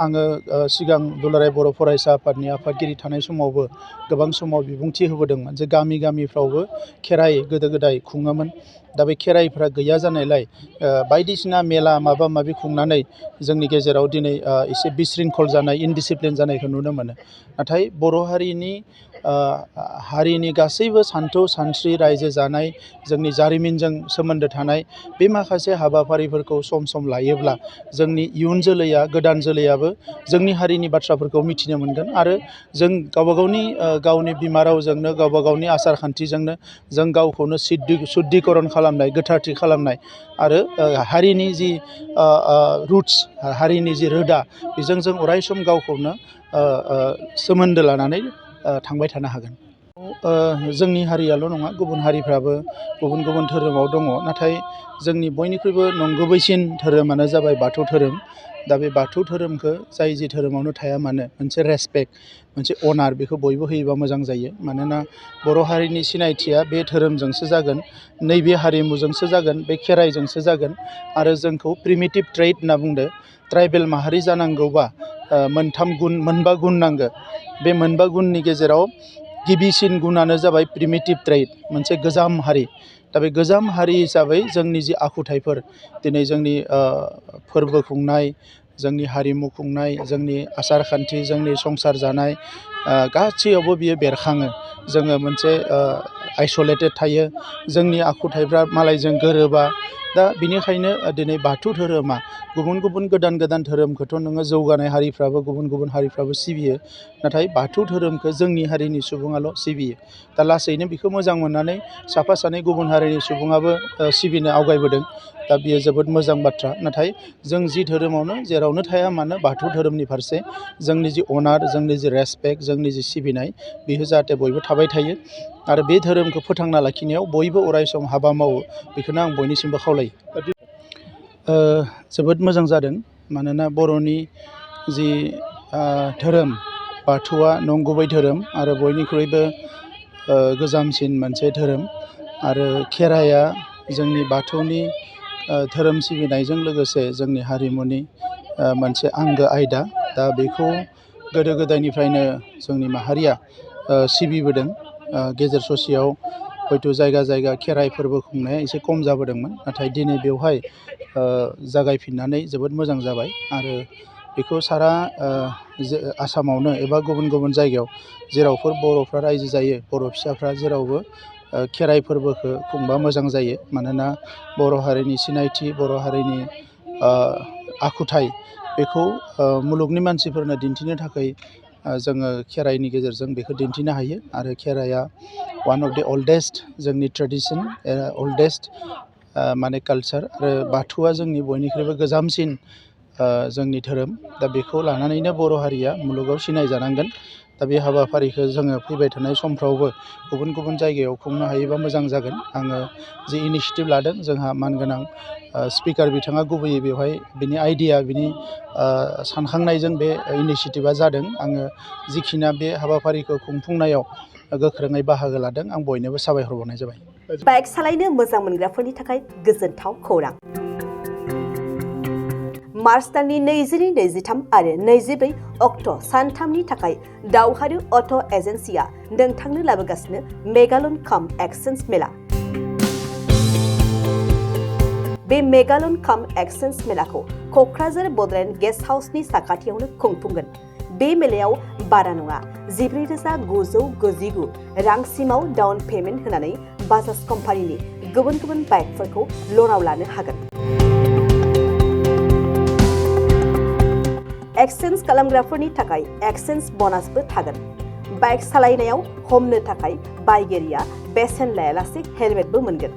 आङो सिगां दुलाराय बर' फरायसा आफादनि आफादगिरि थानाय समावबो गोबां समाव बिबुंथि होबोदोंमोन जे गामिफ्रावबो खेराइ गोदो गोदाय खुङोमोन। दा बे खेराइफ्रा गैया जानायलाय बायदिसिना मेला माबा माबि खुंनानै जोंनि गेजेराव दिनै एसे बिशृंखल जानाय इनडिसिप्लिन जानायखौ नुनो मोनो। नाथाय बर' हारिनि गासैबो सानथौ सानस्रि रायजो जानाय जोंनि जारिमिनजों सोमोन्दो थानाय बे माखासे हाबाफारिफोरखौ सम सम लायोब्ला जोंनि इयुन जोलैया गोदान जोलैयाबो जोंनि हारिनि बाथ्राफोरखौ मिथिनो मोनगोन आरो जों गावनि बिमा रावजोंनो गावबा गावनि आसार खान्थिजोंनो जों गावखौनो सुद्धिकरन खालामनाय गोथारथि खालामनाय आरो हारिनि जि रुट्स हारिनि जि रोदा बेजों जों अरायसम गावखौनो सोमोन्दो लानानै थांबाय थानो हागोन। जोंनि हारियाल' नङा गुबुन हारिफ्राबो गुबुन गुबुन धोरोमाव दङ। नाथाय जोंनि बयनिख्रुइबो नंगुबैसिन धोरोमानो जाबाय बाथौ धोरोम। दा बे बाथौ धोरोमखौ जाय जि धोरोमावनो थाया मानो मोनसे रेसपेक्ट मोनसे अनार बेखौ बयबो होयोबा मोजां जायो। मानोना बर' हारिनि सिनायथिया बे धोरोमजोंसो जागोन, नैबे हारिमुजोंसो जागोन, बे खेराइजोंसो जागोन। आरो जोंखौ प्रिमिटिभ ट्रेइट होनना बुंदो। ट्राइबेल माहारि जानांगौबा मोनबा गुन नांगौ। बे मोनबा गुननि गेजेराव गिबिसिन गुनानो जाबाय प्रिमिटिभ ट्रेइट, मोनसे गोजाम हारि। दा बे गोजाम हारि हिसाबै जोंनि जि आखुथाइफोर दिनै जोंनि फोरबो खुंनाय, जोंनि हारिमु खुंनाय, जोंनि आसार खान्थि, जोंनि संसार जानाय गासैयावबो बियो बेरखाङो। जोङो मोनसे आइस'लेटेड थायो, जोंनि आखुथाइफ्रा मालायजों गोरोबा। दा बिनिखायनो दिनै बाथौ धोरोमा गुबुन गोदान धोरोमखौथ' नोङो जौगानाय हारिफ्राबो गुबुन हारिफ्राबो सिबियो। नाथाय बाथौ धोरोमखौ जोंनि हारिनि सुबुङाल' सिबियो। दा लासैनो बेखौ मोजां मोननानै साफा सानै गुबुन हारिनि सुबुङाबो सिबिनो आवगायबोदों। दा बियो जोबोद मोजां बाथ्रा। नाथाय जों जि धोरोमावनो जेरावनो थाया मानो बाथौ धोरोमनि फारसे जोंनि जि अनार, जोंनि जि रेसपेक्ट, जोंनि जि सिबिनाय बेयो जाहाथे बयबो थाबाय थायो। आरो बे धोरोमखौ फोथांना लाखिनायाव बयबो अरायसम हाबा मावो, बेखौनो आं बयनिसिमबो खावलायो। जोबोद मोजां जादों। मानोना बर'नि जि धोरोम बाथौआ नंगुबै धोरोम आरो बयनिख्रुइबो गोजामसिन मोनसे धोरोम। आरो खेराइया जोंनि बाथौनि धोरोम सिबिनायजों लोगोसे जोंनि हारिमुनि मोनसे आंगो आयदा। दा बेखौ गोदो गोदायनिफ्रायनो जोंनि माहारिया सिबिबोदों। गेजेर ससेयाव हयथ' जायगा खेराइ फोरबो खुंनाया एसे खम जाबोदोंमोन। नाथाय दिनै बेवहाय जागायफिननानै जोबोद मोजां जाबाय। आरो बेखौ सारा आसामावनो एबा गुबुन जायगायाव जेरावफोर बर'फ्रा रायजो जायो, बर' फिसाफ्रा जेरावबो खेराइ फोरबोखौ खुंबा मोजां जायो। मानोना बर' हारिनि सिनायथि, बर' हारिनि आखुथाइ बेखौ मुलुगनि मानसिफोरनो दिन्थिनो थाखाय जोङो खेराइनि गेजेरजों बेखौ दिन्थिनो हायो। आरो खेराइया वान अफ द अल्डेस्ट जोंनि ट्रेडिसन, अल्डेस्ट माने कालचार। आरो बाथौआ जोंनि बयनिख्रुइबो गोजामसिन जोंनि धोरोम। दा बेखौ लानानैनो बर' हारिया मुलुगाव सिनायजानांगोन। दा बे हाबाफारिखौ जोङो फैबाय थानाय समफ्रावबो गुबुन जायगायाव खुंनो हायोबा मोजां जागोन। आङो जि इनिसियेटिभ लादों, जोंहा मानगोनां स्पिकार बिथाङा गुबैयै बेवहाय बिनि आइडिया, बिनि सानखांनायजों बे इनिसियेटिभा जादों। आङो जिखिना बे हाबाफारिखौ खुंफुंनायाव गोख्रोङै बाहागो लादों, आं बयनोबो साबायखर बावनाय जाबाय। बाइक सालायनो मोजां मोनग्राफोरनि थाखाय गोजोनथाव खौरां। मार्च दाननि 22, 23 आरो 24 अक्ट' सानथामनि थाखाय दावहारु अट' एजेन्सिया नोंथांनो लाबोगासिनो मेगालन काम एक्सचेन्ज मेला। बे मेगालन काम एक्सचेन्ज मेलाखौ क'क्राझार बड'लेण्ड गेस्ट हाउसनि साखाथियावनो खुंफुंगोन। बे मेलायाव बारा नङा 14,999 रांसिमाव डाउन पेमेन्ट होनानै बाजाज कम्पानिनि गुबुन बाइकफोरखौ ल'नाव लानो हागोन। एक्सचेन्ज खालामग्राफोरनि थाखाय एक्सचेन्ज ब'नासबो थागोन। बाइक सालायनायाव हमनो थाखाय बायगिरिया बेसेन लायालासे हेलमेटबो मोनगोन।